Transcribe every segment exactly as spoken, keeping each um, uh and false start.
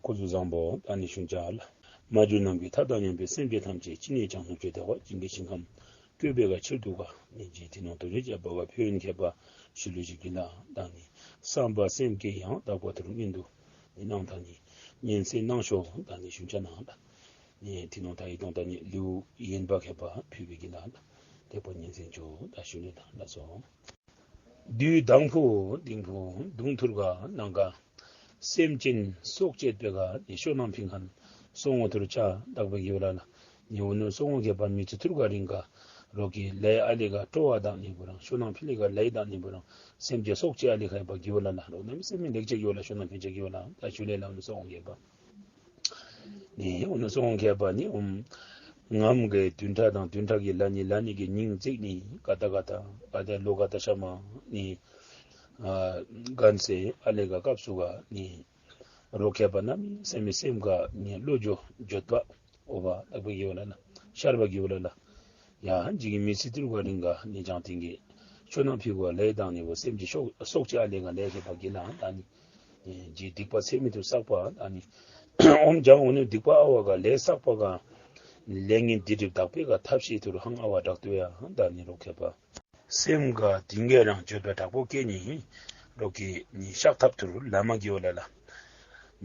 སྐུ་གཟུགས་བཟང་པོ་ད་ནི་ཞུ་ཅ་ལགས། མ་གྱུར་ནམ་མཁའི་མཐའ་དང་མཉམ་པའི་སེམས་ཅན་ཐམས་ཅད་ཅི་ནས་ཀྱང་ལྷུན་གྱིས་གྲུབ་པ་ཇི་སྙེད་ཞིང་ཁམས་བཀོད་པའི་ག་ཕྱིར་འདུག་ག་ནི་རྗེ་ཐེག་ནོན་རྡོ་རྗེ་སྐྱབས་པ་ག་ཕན་ཡོན་མཁས་པ་ཞི་ལུ་ཅིག་གི་ལ་ད་ནི་བསམ་པ་སེམས་བསྐྱེད་ཡང་དག་པ་ཐུགས་སྨོན་འདུག་ནི་གནང་ད་ནི་སྙན་གསན་གནང་ཤོག་ད་ནི་ཞུ་ཅ་ན་ལགས། ནི་ཐེག་ནོན་ད་ཡི་དོན་ད་ནི་ལེའུ་དབེན་པ་མཁས་པ་ཕུལ་བའི་གི་ལ་ལགས། དེ་པ་སྙན་གསན་ཅོ་ད་ཞུ་ནི་ད་ལགས་སོ། བདུད་དང་པོ་དིང་པོ་གདུང་ཐུར་ག་ནང་ག་སེམས་ཅན་སྲོག་བཅད་པའི་ག་ནི་ཤོ་ནང་ཕིང་ཁན་སོང་ངོ་ཐུར་ཅ་དག་པའི་གི་ལ་ལགས། ནི་འོ་ནུ་སོང་ངོ་མཁས་པ་མི་ཚེ་ཐུར་ག་རིང་ག་རོག་གི་ལས་ཨ་ལི་ག་སྤྲོ་བ་དང་ནི་བུ་རང་ཤོ་ནང་ཕི་ལི་ག་ལས་དང་ནི་བུ་རང་སེམས་ཅན་སྲོག་བཅད་ཨ་ལི་ག་ཡ་པ་གི་ལ་ལགས། རོག་ནི་མི་སེམས་མི་ལེགས་བཅད་གི་ལ་ཤོ་ནང་ཕིང་བཅད་གི་ལ་ད་ཞུ་ལེ་ལ་འོ་ནུ་སོང་ངོ་མཁས་པ། ནི་འོ་ནུ་སོང་ངོ་མཁས་པ་ནི་འོམ་ངམ་གི་བདུན་ཕྲག་དང་བདུན་ཕྲག་གི་ལ་ནི་ལ་ནི་གི་ཉིང་ཙིག་ནི་ག་ཏ་ག་ཏ་ག་ཏ་ལོ་ག་ཏ་ཤ་མ་ནི་ཨ་གན་སེ་ཨ་ལི་ག་སྐབས་སུ་ག་ནི་རོག་མཁས་པ་ན་མི་སེམས་མི་སེམས་ག་ནི་བློ་འགྱོད་འགྱོད་པ་འོ་བ་དག་པའི་གི་ལ་ལགས། ཤར་བ་གི་ལ་ལགས། ཡ་ཇི་གི་མི་ཚེ་ཐུར་ག་རིང་ག་ནི་ཅང་ཏིང་གི་ཤོ་ནང་ཕི་ག་ལས་དང་ནི་བུ་སེམས་ཅན་སྲོག་སྲོག་བཅད་ཨ་ལི་ག་ལས་མཁས་པ་གི་ལ་ད་ནི་ཇི་སྡིག་པ་ཚེ་མི་ཐུར་བསགས་པ་ད་ནི་འོམ་ཅང་འོ་ནུ་སྡིག་པ་ཨ་བ་ག་ལས་བསགས་པ་ག་ལས་ངན་སྡིག་སྒྲིབ་དག་པའི་ག་ཐབས་ཤེས་ཐུར་ཧང་ཨ་བ་དྲག་ཏུ་ཡ་ད་ནི་རོག་མཁས་པ་སེམས་ག་དིང་གི་རང་འགྱོད་པ་དྲག་པོ་སྐྱེ་ནི་རོག་གི་ནི་བཤགས་ཐབས་ཐུར་ལམ་གི་ལ་ལགས།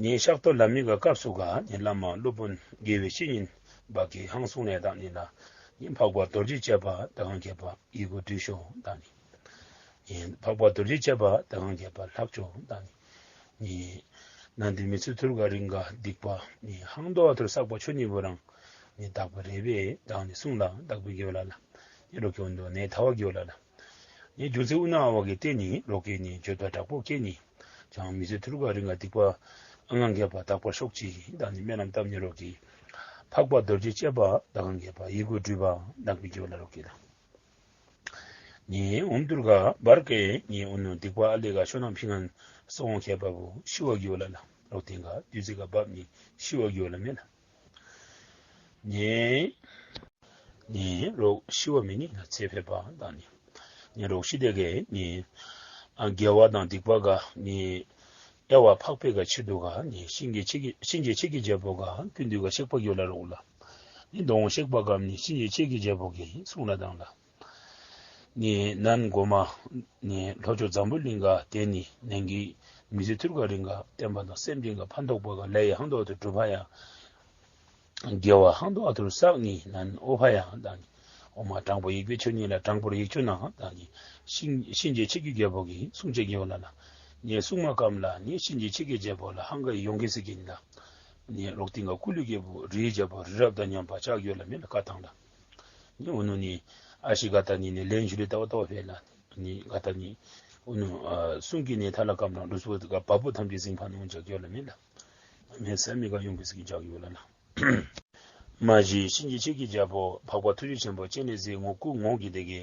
ནི་བཤགས་ཐབས་ལམ་མི་ག་སྐབས་སུ་ག་ནི་བླ་མ་སློབ་དཔོན་དགེ་བའི་བཤེས་གཉེན་པ་གི་ཧང་སུང་ནས་ད་ནི་ལ་ནི་འཕགས་པ་རྡོ་རྗེ་བཅས་པ་དག་མཁས་པ་ཡི་གུ་བྲིས་ཤོ་ད་ནི་ཡིན། འཕགས་པ་རྡོ་རྗེ་བཅས་པ་དག་མཁས་པ་ལྷག་ཅོ་ད་ནི་ནི་ནང་དེ་མི་ཚེ་ཐུར་ག་རིང་ག་སྡིག་པ་ནི་ཧང་དོ་བ་ཐུར་བསགས་པ་ཆོ་ནི་བུ་རང་ནི་དག་པ་རེ་བེ་དག་ནི་གསུང་ལ་དག་པའི་གི་ལ་ལགས། ནི་རོག་གི་འོ་ནུ་ནི་ཐ་བ་གི་ལ་ལགས། ནི་རྒྱུ་མཚན་འུ་ན་བ་གི་ཏེ་ནི་རོག་གི་ནི་འགྱོད་པ་དྲག་པོ་སྐྱེ་ནི་ཅང་མི་ཚེ་ཐུར་ག་རིང་ག་སྡིག་པ་ཨ་ང་མཁས་པ་དག་པ་ཤོག་ཅིག་ད་ནི་སྨོན་ལམ་བཏབ་ནི་རོག་གི་འཕགས་པ་རྡོ་རྗེ་བཅས་པ་དག་མཁས་པ་ཡི་གུ་བྲིས་པ་དག་པའི་གི་ལ་རོག་གི་ལགས། ནི་འོམ་ཐུར་ག་བར་གི་ནི་འོ་ནུ་སྡིག་པ་ཨ་ལི་ག་ཤོ་ནང་ཕིང་ཁན་སོང་ངོ་མཁས་པ་བུ་ཤི་བ་གི་ལ་ལགས། རོག་ཏིང་ག་དུས་ཚིགས་ག་བབ་ནི་ཤི་བ་གི་ལ་མེ་ལགས། ནི་ནི་རོག་ཤི་བ་མེ་ནི་ལ་ཚེ་འཕོས་པ་དག་ནི་ནི་རོག་ཤི་དེ་གི་ནི་ཨ་དགེ་བ་དང་སྡིག་པ་ག་ནི་དབྱེ་བ་ཕག་པའི་ག་ཕྱིར་དུ་ག་ནི་གཤིན་རྗེ་གཤིན་རྗེ་ཆོས་ཀྱི་རྒྱལ་པོ་ག་ཀུན་འདུས་ག་གཤེགས་པ་གི་ལ་རོག་ལགས། ནི་དོང་གཤེགས་པ་ག་ནི་གཤིན་རྗེ་ཆོས་ཀྱི་རྒྱལ་པོ་གི་གསུང་ལ་དང་ལ། ནི་ནན་གོ་མ་ནི་ལྷོ་ཕྱོགས་འཛམ་བུ་གླིང་ག་དེ་ནི་ནན་གི་མི་ཚེ་ཐུར་ག་རིང་ག་བསྟན་པ་དང་སེམས་ཅན་ག་ཕན་ཐོགས་པ་ག་ལས་ཡ་ཧང་དོ་བ་ཐུར་སྒྲུབ་པ་ཡ་དགེ་བ་ཧང་དོ་བ་ཐུར་བསགས་ནི་ནན་ཨོ་ཕ་ཡ་དག་ནི་ཨོ་མ་དྲང་པོ་ཡིག་པའི་ཆོས་ཉིད་ལ་དྲང་པོར་ཡིག་ཆོས་ན་དག་ནི་གཤིན་གཤིན་རྗེ་ཆོས་ཀྱི་རྒྱལ་པོ་གི་གསུང་བཅད་གི་ལ་ལགས། ནི་གསུང་མ་ཀམ་ལ་ནི་གཤིན་རྗེ་ཆོས་ཀྱི་རྒྱལ་པོ་ལ་ཧང་ག་ཡོང་གི་སི་གི་ལ་ནི་རོག་ཏིང་ག་ཀུ་ལུ་རྒྱལ་པོ་རིའི་རྒྱལ་པོ་རི་རབ་དང་མཉམ་པ་ཆགས་ཡོད་ལ་མེ་ལགས་བཀའ་ཐང་ལ། ནི་འོ་ནུ་ནི་ཨ་ཤི་ག་ཏ་ནི་ནི་ལན་ཞུ་ལེ་ཏ་བ་ཏ་བ་ཕེ་ལ། ནི་ག་ཏ་ནི་འོ་ནུ་ཨ་གསུང་གི་ནི་ཐ་ལ་ཀམ་རང་ལུས་པོ་ག་བ་པོ་ཐམས་ཅད་ཟིང་ཕ་ནོ་ཇག་ཡོད་ལ་མེ་ལགས། མེ་ས་མི་ག་ཡོང་གི་སི་གི་ཇག་ཡོད་ལ་ལགས། མ་གཞི་གཤིན་རྗེ་ཆོས་ཀྱི་རྒྱལ་པོ་འཕགས་པ་ཐུགས་རྗེ་ཆེན་པོ་སྤྱན་རས་གཟིགས་ངོ་སྐུ་ངོ་གི་དེ་གི་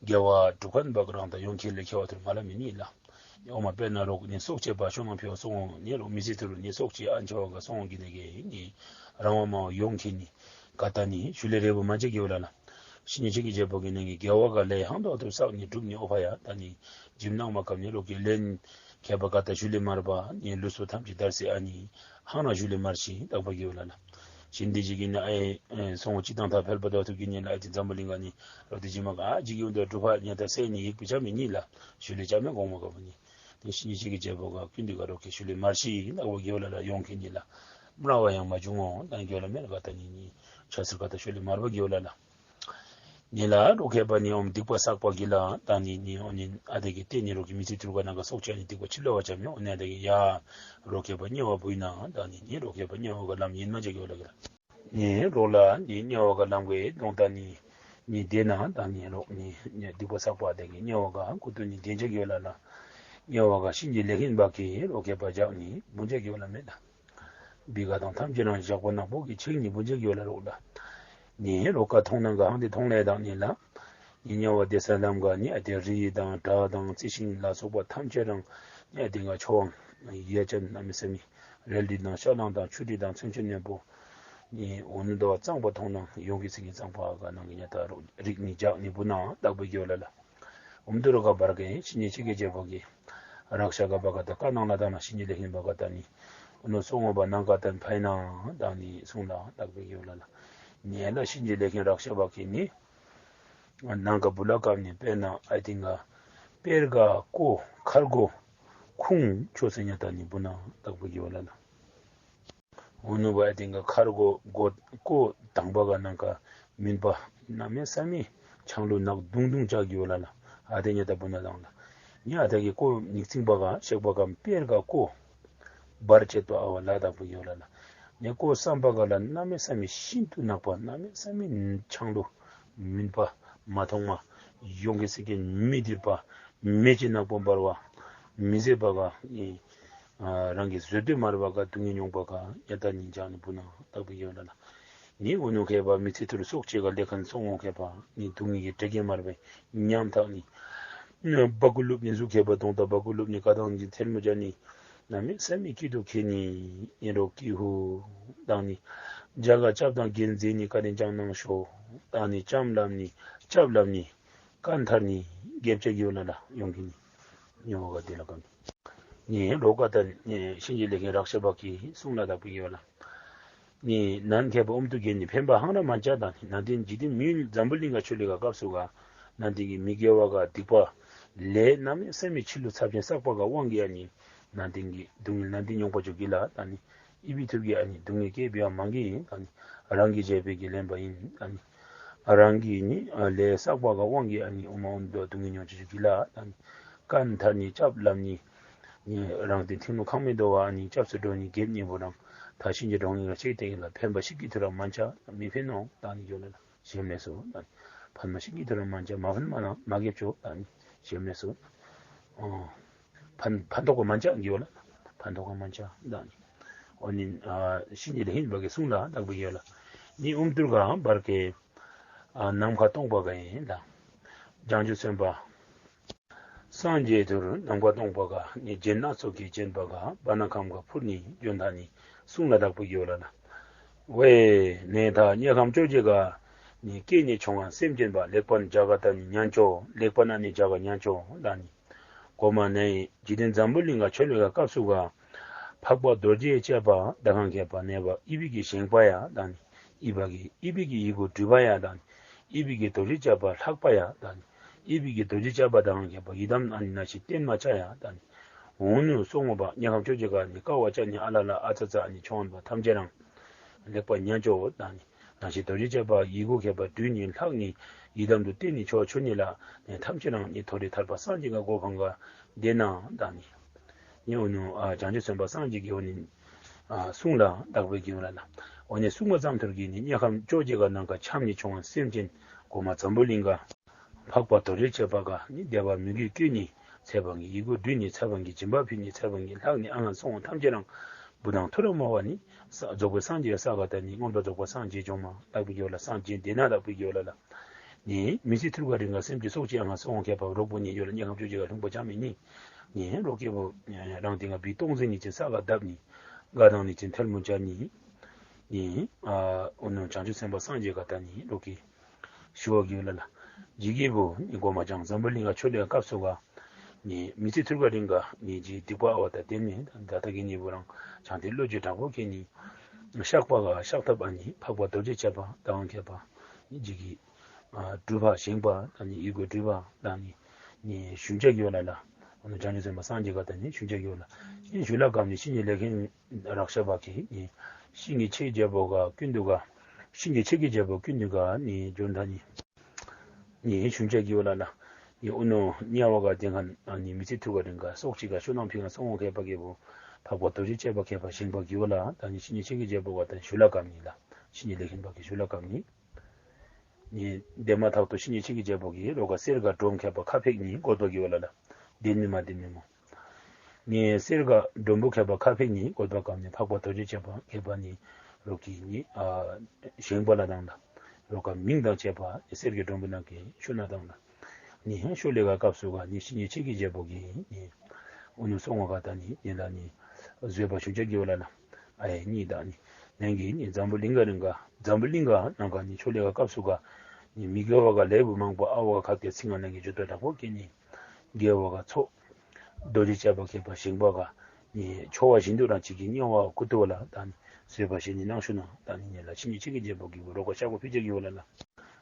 དགེ་བ་སྒྲུབ་ཁན་བག་རང་དང་ཡོང་ཁྱེར་ལས་ཁྱད་པར་ཐུར་མ་ལ་མེ་ནི་ལགས། ཨོ་མ་དཔེར་ན་རོག་ནི་སྲོག་བཅད་པ་ཤོ་ནང་ཕི་བ་སོང་ནི་རོག་མི་ཚེ་ཐུར་ནི་སྲོག་བཅད་ཨན་ཆ་བ་ག་སོང་གི་ནི་གི་ནི་རང་བ་མ་བ་ཡོང་ཁྱེར་ནི་ག་ཏ་ནི་ཞུ་ལེ་རེ་བོ་མ་ཅིག་གི་ལ་ལགས། གཤིན་རྗེ་ཆོས་ཀྱི་རྒྱལ་པོ་གི་ནི་གི་དགེ་བ་ག་ལས་ཧང་དོ་བ་ཐུར་བསགས་ནི་སྒྲུབ་ནི་ཨོ་ཕ་ཡ་དག་ནི་ཇིམ་ནང་མ་ཀམ་ནི་རོག་གི་ལན་མཁས་པ་ག་ཏ་ཞུ་ལེ་མར་བ་ནི་ལུས་པོ་ཐམས་ཅད་དར་སི་ཨ་ནི་ཧང་རང་ཞུ་ལེ་མར་ཤི་དག་པ་གི་ལ་ལགས། གཤིན་དེ་ཅིག་གི་ནི་ཨེ་སོང་ཅི་དང་ཐ་ཕལ་པ་དོ་ཐུག་གི་ནི་ལ་ཨེ་ཏི་འཛམ་བུ་གླིང་ག་ནི་རོག་ཏི་ཇི་མ་ག་ཨ་ཇི་གི་འོན་དོ་གྲུབ་པ་ཉ་ཏ་སེ་ནི་ཡིག་པི་ཆ་མེ་ནི་ལ་ཞུ་ལེ་ཆ་མེ་གོང་མ་ག་བ་ནི། ཏེ་གཤིན་རྗེ་ཆོས་ཀྱི་རྒྱལ་པོ་ག་ཀུན་འདུས་ག་རོག་གི་ཞུ་ལེ་མར་ཤི་ལ་བ་གི་ལ་ལ་ཡོང་ཁྱེར་ནི་ལ་མ་ལ་བ་ཡང་མ་བྱུང་ངོ་དག་གི་ལ་མེ་ལ་ག་ཏ་ནི་ནི་ཆ་སུ་ག་ཏ་ཞུ་ལེ་མར་བ་གི་ལ་ལ། ནི་ལ་རོག་མཁས་པ་ནི་ཨོམ་སྡིག་པ་བསགས་པ་གི་ལ་དག་ནི་ནི་ཨོ་ནི་ཨ་དེ་གི་ཏེ་ནི་རོག་གི་མི་ཚེ་ཐུར་ག་ནང་ག་སྲོག་བཅད་ནི་སྡིག་པ་ཆི་ལ་བ་ཆ་མེ་ཨོ་ནི་ཨ་དེ་གི་ཡ་རོག་མཁས་པ་དམྱལ་བ་བུ་ཡིན་ན་དག་ནི་ནི་རོག་མཁས་པ་དམྱལ་བ་ག་ལམ་ཡིན་མ་ཅིག་གི་ལ་གི་ལ། ནི་རོག་ལ་ནི་དམྱལ་བ་ག་ལམ་གི་དོང་ཏ་ནི་ནི་དེ་ན་དག་ནི་རོག་ནི་ནི་སྡིག་པ་བསགས་པ་དེ་གི་དམྱལ་བ་ག་ཀུ་ཏུ་ནི་དེན་ཅིག་གི་ལ་ལ། དམྱལ་བ་ག་གཤིན་རྗེ་ལས་མཁན་པ་གི་རོག་མཁས་པ་ཇག་ནི་བུན་ཅིག་གི་ལ་མེ་ལ། བི་ག་དང་ཐམས་ཅད་རང་ཞག་པ་ནག་པོ་གི་ཆིག་ནི་བུན་ཅིག་གི་ལ་རོག་ལ། ནི་རོག་ག་མཐོང་ན་ག་ཧང་དེ་མཐོང་ལེ་དག་ནི་ལ། ནི་དམྱལ་བ་དེ་ས་ལམ་ག་ནི་ཨ་དེ་རི་དང་བྲག་དང་རྩི་ཤིང་ལ་སོགས་པ་ཐམས་ཅད་རང་ནི་ཨ་དེ་ག་ཆོ་བང་ཡ་ཅན་ཨ་མི་ས་མི་རལ་གྲི་དང་ཤ་ལང་དང་ཆུ་གྲི་དང་མཚོན་ཆ་རྣོན་པོ་ནི་འོ་ནུ་དོ་བ་གཙང་པ་མཐོང་ན་ཡོང་གི་སི་གི་གཙང་པ་ག་ནང་གི་ཉ་ཏ་རོག་རིགས་ནི་ཇག་ནི་བུན་ན་དག་པའི་གི་ལ་ལ། ཨོམ་དུ་རོ་ག་བར་ག་གཤིན་རྗེ་ཆོས་ཀྱི་རྒྱལ་པོ་གི་རཀ་ཤ་ག་བ་ག་ཏ་བཀའ་གནང་ལ་དག་ན་གཤིན་རྗེ་ལས་མཁན་པ་ག་ཏ་ནི་ ཨོ་ནུ་སོ་ངོ་པ་ནང་ཀ་ཏན་ཕའི་ན་དང་ནི་གསུང་ལ་དག་པའི་ཡོ་ལ་ལ། ནི་ལ་གཤིན་རྗེ་ལས་མཁན་རཀྵ་པ་གིས་ནི་ནང་ཀ་བུ་ལ་ཀམ་ནི་དཔེར་ན་ཨའི་ཏེན་ག་པེར་ག་ཀོ་ཁར་གོ་ཁུང་ཆོ་སེ་ཉ་ད་ནི་བུ་ན་དག་པའི་ཡོ་ལ་ལ། ཨོ་ནུ་བ་ཨའི་ཏེན་ག་ཁར་གོ་གོ་ཀོ་དང་པ་ག་ནང་ཀ་མུན་པ་གནམ་མེད་ས་མེད་ཆང་ལུ་ནག་དུང་དུང་ཅག་གི་ཡོ་ལ་ལ། ཨ་ཏེ་ཉ་ད་བུ་ན་དང་ལ། ནི་ཨ་ཏེ་གི་ཀོ་ཉིག་ཙིང་པ་ག་ཤེག་པ་ག་པེར་ག་ཀོ་བར་ཆད་པ་ཨ་བ་ལ་དག་པའི་ཡོ་ལ་ལ། ནི་ཀོ་སམ་པ་ག་ལ་གནམ་མེད་ས་མེད་ཤིན་ཏུ་ནག་པ་གནམ་མེད་ས་མེད་ཆང་ལུ་མུན་པ་མ་མཐོང་མ་ཡོང་གི་སེ་གི་མི་དིར་པ་མེ་ཅི་ནག་པོ་འབར་བ་མི་ཟེར་པ་ག་ཨེ་ཨ་རང་གི་བཟོད་དེ་མར་བ་ག་སྡུག་བསྔལ་མྱོང་པ་ག་ཡ་ད་ནི་ཅང་ནི་བུ་ན་དག་པའི་ཡོ་ལ་ལ། ནི་ཨོ་ནུ་མཁས་པ་མི་ཚེ་ཐུར་སོག་ཅེ་ག་ལེ་ཁན་སོ་ངོ་མཁས་པ་ནི་སྡུག་བསྔལ་གྱི་དྲེག་གེ་མར་བའི་ཉམ་ཐག་ནི་བ་ཀུ་ལུབ་ནི་གཟུགས་མཁས་པ་དོང་ད་བ་ཀུ་ལུབ་ནི་ཀ་དང་ནི་ཐལ་མོ་ཅ་ནི་གནམ་མེད་ས་མེད་སྐྱིད་སྡུག་ཁེ་ནི་ཨིན་རོག་ཀི་ཧུ་དང་ནི་ཇ་ག་སྐྱབས་དང་གེན་ཛེ་ནི་ཀ་ནི་ཅང་ནང་ཤོ་དང་ནི་ཅམ་ལམ་ནི་སྐྱབས་ལམ་ནི་ཀན་ཐར་ནི་གེབ་ཅ་གི་ཡོ་ལ་ལ་ཡོང་གི་ནི་ཉོ་བ་ག་དེ་ལ་ཀམ་ནི་རོ་ཀ་ཏ་ནི་གཤིན་རྗེ་ལས་མཁན་རཀྵ་པ་གིས་གསུང་ལ་དག་པའི་ཡོ་ལ། ནི་ནན་མཁས་པ་ཨོམ་ཏུ་གེ་ནི་ཕན་པ་ཧང་ར་མན་ཅ་དང་ནི་ནན་ཏན་འཇིག་རྟེན་མི་ཡུལ་འཛམ་བུ་གླིང་ག་ཆོས་ལས་ག་སྐབས་སུ་ག་ནན་ཏན་གྱི་མི་དགེ་བ་ག་སྡིག་པ་ལས་གནམ་མེད་ས་མེད་ཕྱི་ལུ་ཚབས་ཆེན་བསགས་པ་ག་དབང་གིས་ཨ་ནི་ནན་ཏན་གྱི་སྡུག་བསྔལ་ནན་ཏན་མྱོང་པ་ཅིག་གི་ལ་ད་ནི་ཨི་བི་ཐུར་གྱི་ཨ་ནི་སྡུག་བསྔལ་སྐྱེ་བའི་མང་གི་ཨིན། ད་ནི་རང་གི་བྱས་པའི་གི་ལེན་པ་ཨིན། ད་ནི་རང་གི་ནི་ལས་བསགས་པ་ག་དབང་གིས་ཨ་ནི་ཨོ་མ་ཨོམ་ཏུ་སྡུག་བསྔལ་མྱོང་ཅིག་གི་ལ་ད་ནི་ཀན་ཐར་ནི་སྐྱབས་ལམ་ནི་ནི་རང་དེ་ཐིམ་ལུ་ཁང་མེད་དོ་བ་ནི་སྐྱབས་སུ་འགྲོ་ནི་རྒྱལ་ནི་བུ་རང་ད་གཤིན་རྗེ་འགྲོ་ངེས་ལ་ཆེ་སྟེ་ལ་ཕན་པ་ཤིག་གི་ཐུར་ར་མན་ཅ་མི་ཕན་ནོ་ད་ནི་ཡོ་ལ་ལ་ཞེམ་ལས་སོ། ཕན་མ་ཤིག་གི་ཐུར་ར་མན་ཅ་མ་ཕན་མ་ན་མ་གེབ་ཅོ་ད་ནི་ཞེམ་ལས་སོ། ཨོ་ཕན་ཕན་ཐོགས་ག་མན་ཅ་ཡོ་ལ་ཕན་ཐོགས་ག་མན་ཅ་ད་ནི་ཨོ་ནི་ཨ་གཤིན་རྗེ་ལས་མཁན་པ་གིས་གསུང་ལ་དག་པའི་ཡོ་ལ། ནི་ཨོམ་ཏུར་ག་བར་གྱི་ཨ་ནམ་མཁའ་སྟོང་པ་ག་ཨིན་ལ། བྱང་ཆུབ་སེམས་དཔའ་སངས་རྒྱས་ཐུར་ནམ་མཁའ་སྟོང་པ་ག་ནི་རྒྱན་སྣ་ཚོགས་ཀྱིས་བརྒྱན་པ་ག་བར་ན་ཁམས་ག་ཕུར་ནི་འབྱོན་ཐ་ནི་གསུང་ལ་དག་པའི་ཡོ་ལ་ལ། ཝེ་ནེ་ཐ་དམྱལ་ཁམས་བཅོ་བརྒྱད་ག་ནི་སྐྱེ་ནི་མཆོག་དབང་སེམས་ཅན་པ་ལེགས་པར་བྱ་ག་ད་ནི་ཉན་ཅོ་ལེགས་པར་ན་ནི་བྱ་ག་ཉན་ཅོ་ད་ནི་གོ་མ་ནེ་འཇིག་རྟེན་འཛམ་བུ་གླིང་ག་ཆོས་ལས་ག་སྐབས་སུ་ག་འཕགས་པ་རྡོ་རྗེ་སྤྱད་པ་དང་མཁས་པ་ནེ་བ་ཨི་བི་གི་བཞེངས་པ་ཡ་ད་ནི་ཨི་བ་གི་ཨི་བི་གི་ཡི་གུ་སྒྲུབ་པ་ཡ་ད་ནི་ཨི་བི་གི་རྡོ་རྗེ་སྤྱད་པ་ལྷག་པ་ཡ་ད་ནི་ཨི་བི་གི་རྡོ་རྗེ་སྤྱད་པ་དང་མཁས་པ་ཡི་དམ་ཨ་ནི་ན་ཤི་བརྟན་མ་ཅ་ཡ་ད་ནི་འོ་ནུ་སོ་ངོ་པ་དམྱལ་ཁམས་བཅོ་བརྒྱད་ག་ནི་ཀ་བ་ཅ་ནི་ཨ་ལ་ལ་ཨ་ཙ་ཙ་ཨ་ནི་མཆོག་དབང་པ་ཐམས་ཅད་རང་ལེགས་པར་ཉན་ཅོ་ད་ནི་ན་ཤི་རྡོ་རྗེ་སྤྱད་པ་ཡི་གུ་མཁས་པ་སྒྲུབ་ནི་ལྷག་ནི་ཡི་དམ་དུ་བརྟེན་ནི་ཆོ་ཆོ་ནི་ལ་ནི་ཐམས་ཅད་རང་ནི་མཐོ་རིས་ཐར་པ་སངས་རྒྱས་ག་གོ་འཕང་ག་དེ་ན་ད་ནི་ནི་འོ་ནུ་ཨ་བྱང་ཆུབ་སེམས་དཔའ་སངས་རྒྱས་ཀྱི་འོ་ནི་ཨ་གསུང་ལ་དག་པའི་གི་ཡོ་ལ་ལ། འོ་ནི་གསུང་མ་ཙམ་ཐུར་གྱི་ནི་དམྱལ་ཁམས་བཅོ་བརྒྱད་ག་ནང་ག་འཁྱམས་ནི་མཆོག་དབང་སེམས་ཅན་གོ་མ་འཛམ་བུ་གླིང་ག་འཕགས་པ་རྡོ་རྗེ་སྤྱད་པ་ག་ནི་བདེ་བ་མོས་གུས་བསྐྱེད་ནི་ཚེ་དཔག་གི་ཡི་གུ་སྒྲུབ་ནི་ཚེ་དཔག་གི་སྦྱིན་པ་ཕུལ་ནི་ཚེ་དཔག་གི་ལྷག་ནི་ཨ་ལ་སོ་ངོ་ཐམས་ཅད་རང་བུ་དང་ཐུར་ར་མོ་བ་ནི་ས་རྫོགས་པའི་སངས་རྒྱས་ས་ག་ད་ནི་མངོན་པར་རྫོགས་པ་སངས་རྒྱས་འབྱུང་མ་དག་པའི་གི་ཡོ་ལ་སངས་རྒྱས་དེ་ན་དག་པའི་གི་ཡོ་ལ་ལ། ནི་མི་ཚེ་ཐུར་ག་རིང་ག་སེམས་ཅན་སོགས་ཀྱི་ཨ་ང་སོ་ངོ་མཁས་པ་རོག་པོ་ནི་ཡོ་ལ་དམྱལ་ཁམས་བཅོ་བརྒྱད་ག་ལྷུང་པ་ཅང་མེད་ནི། ནི་རོག་སྐྱེ་བོ་རང་དེ་ང་བི་སྟོང་ཟིན་ནི་ཅན་ས་ག་བརྡབ་ནི། ག་དང་ནི་ཅན་ཐལ་མོ་ཅ་ནི། ནི་ཨ་འོ་ནུ་བྱང་ཆུབ་སེམས་དཔའ་སངས་རྒྱས་ག་ད་ནི་རོག་གི་ཞུ་བ་གི་ཡོ་ལ་ལ། ཇི་གི་བུ་ནི་གོ་མ་ཅང་འཛམ་བུ་གླིང་ག་ཆོས་ལས་སྐབས་སུ་ག་ནི་མི་ཚེ་ཐུར་ག་རིང་ག་ནི་ཇི་སྡིག་པ་ཨ་བ་ད་དེ་ནི་ད་ད་གི་ནི་བུ་རང་བྱང་དེ་བློ་ཅིག་དྲག་པོ་གི་ནི་བཤགས་པ་ག་བཤགས་ཐབས་ཨ་ནི་འཕགས་པ་རྡོ་རྗེ་སྤྱད་པ་དང་མཁས་པ་ནི་ཇི་གི་ཨ་སྒྲུབ་པ་བཞེངས་པ་ཨ་ནི་ཡི་གུ་སྒྲུབ་པ་ཨ་ནི་ནི་ཞུན་ཅ་གི་ཡོ་ལ་ལ། འོ་ནུ་བྱང་ཆུབ་སེམས་དཔའ་སངས་རྒྱས་ག་ད་ནི་ཞུན་ཅ་གི་ཡོ་ལ། ནི་ཞུ་ལ་གམ་ནི་གཤིན་རྗེ་ལས་མཁན་རཀྵ་པ་གིས་ནི་གཤིན་རྗེ་ཆེ་རྒྱལ་པོ་ག་ཀུན་འདུས་ག་གཤིན་རྗེ་ཆེ་གི་རྒྱལ་པོ་ཀུན་འདུས་ག་ནི་འབྱོན་ད་ནི་ནི་ཞུན་ཅ་གི་ཡོ་ལ་ལ། ནི་འོ་ནུ་དམྱལ་བ་ག་དེ་ཁ་ནི་མི་ཚེ་ཐུར་ག་རིང་ག་སོག་ཅིག་ག་ཤོ་ནང་ཕི་ག་སོ་ངོ་མཁས་པ་གི་བུ་འཕགས་པ་རྡོ་རྗེ་སྤྱད་པ་མཁས་པ་བཞེངས་པ་གི་ཡོ་ལ་ད་ནི་གཤིན་རྗེ་ཆེ་གི་རྒྱལ་པོ་ག་ད་ནི་ཞུ་ལ་གམ་ནི་ལ་གཤིན་རྗེ་ལས་མཁན་པ་གི་ཞུ་ལ་གམ་ནི། ནི་དེ་མ་ཐག་ཏུ་གཤིན་རྗེ་ཆེ་གི་རྒྱལ་པོ་གིས་རོག་ག་གསེར་ག་སྒྲོམ་མཁས་པ་ཁ་ཕེག་ནི་བཀོད་པ་གི་ཡོ་ལ་ལ། དེ་ནི་མ་དེ་ནི་མོ། ནི་གསེར་ག་སྒྲོམ་བུ་མཁས་པ་ཁ་ཕེག་ནི་བཀོད་པ་གམ་ནི་འཕགས་པ་རྡོ་རྗེ་སྤྱད་པ་མཁས་པ་ནི་རོག་གི་ནི་ཨ་བཞེངས་པ་ལ་དང་ལ། རོག་ག་མིང་དང་བཅས་པ་གསེར་གྱི་སྒྲོམ་བུ་ནང་གི་ཤུ་ན་དང་ལ། ནི་ཧེ་ཤོ་ལེ་ག་སྐབས་སུ་ག་ནི་གཤིན་རྗེ་ཆེ་གི་རྒྱལ་པོ་གིས་ནི་འོ་ནུ་སོ་ངོ་ག་ད་ནི་ནི་ད་ནི་བཟོད་པ་ཞུན་ཅ་གི་ཡོ་ལ་ལ། ཨ་ཡེ་ནི་ད་ནི་ནང་གི་ནི་འཛམ་བུ་གླིང་ག་རིང་ག་འཛམ་བུ་གླིང་ག་ནང་ག་ནི་ཆོས་ལས་ག་སྐབས་སུ་ག་ནི་མི་དགེ་བ་ག་ལས་བུ་མང་པོ་ཨ་བ་ག་ཁ་ཏེ་ཚིག་ང་ནང་གི་ཇུ་ཏོ་དྲག་པོ་སྐྱེ་ནི། དགེ་བ་ག་ཚོགས་རྡོ་རྗེ་སྤྱད་པ་མཁས་པ་བཞེངས་པ་ག་ ནི་ཆོ་བ་བཞིན་དུ་རང་ཅིག་གི་དམྱལ་བ་ཁུ་ཏོ་ལ་ད་ནི་བཟོད་པ་བཞེས་ནི་གནང་ཞུ་ན། ད་ནི་ངེ་ལ་གཤིན་རྗེ་ཆོས་ཀྱི་རྒྱལ་པོ་གི་བུ་རོག་ཀ་ཤ་ཁོ་ཕི་ཅ་གི་བ་ལ་ལ།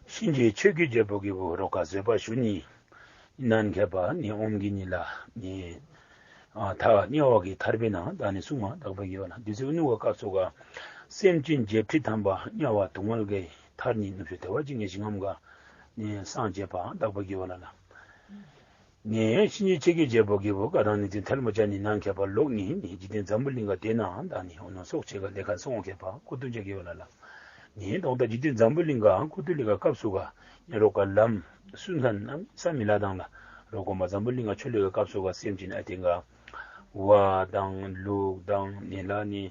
གཤིན་རྗེ་ཆོས་ཀྱི་རྒྱལ་པོ་གི་བུ་རོག་ཀ་བཟོད་པ་ཞུ་ནི། ནན་མཁས་པ་ནི་ཨོམ་གི་ནི་ལ་ནི་ཨ་ཐ་དམྱལ་བ་གི་ཐར་པའི་ནང་ད་ནི་སྲུང་མ་དག་པ་གི་བ་ལ། དུས་ཚོད་ནུ་བ་སྐབས་སུ་ག་སེམས་ཅན་བརྒྱད་ཁྲི་ཐམ་པ་དམྱལ་བ་སྡུག་བསྔལ་གི་ཐར་ནི་ནུབ་ཕྱོགས་བདེ་བ་ཅན་གྱི་ཞིང་ཁམས་ག་ནི་སངས་རྒྱས་པ་དག་པ་གི་བ་ལ་ལ། ནི་གཤིན་རྗེ་ཆོས་ཀྱི་རྒྱལ་པོ་གི་བུ་ག་རང་ནི་དེ་ཐལ་མོ་ཅ་ནི་ནན་མཁས་པ་ལོག་ནི་ནི་འཇིག་རྟེན་འཛམ་བུ་གླིང་ག་དེ་ན་ད་ནི་འོ་ན་སྲོག་བཅད་ག་ལས་ཁན་སྲུང་མཁས་པ་ཁུ་ཏོ་ཅ་གི་བ་ལ་ལ། ནི་དོང་ད་འཇིག་རྟེན་འཛམ་བུ་གླིང་ག་ཁུ་ཏོ་ལི་ག་སྐབས་སུ་ག་ནི་རོག་ཀ་ལམ་སུན་ཁན་ནམ་ས་མི་ལ་དང་ལ་རོག་གོ་མ་འཛམ་བུ་གླིང་ག་ཆོས་ལི་ག་སྐབས་སུ་ག་སེམས་ཅན་ཨ་དེ་ག་ཝ་དང་ལུག་དང་ནི་ལ་ནི་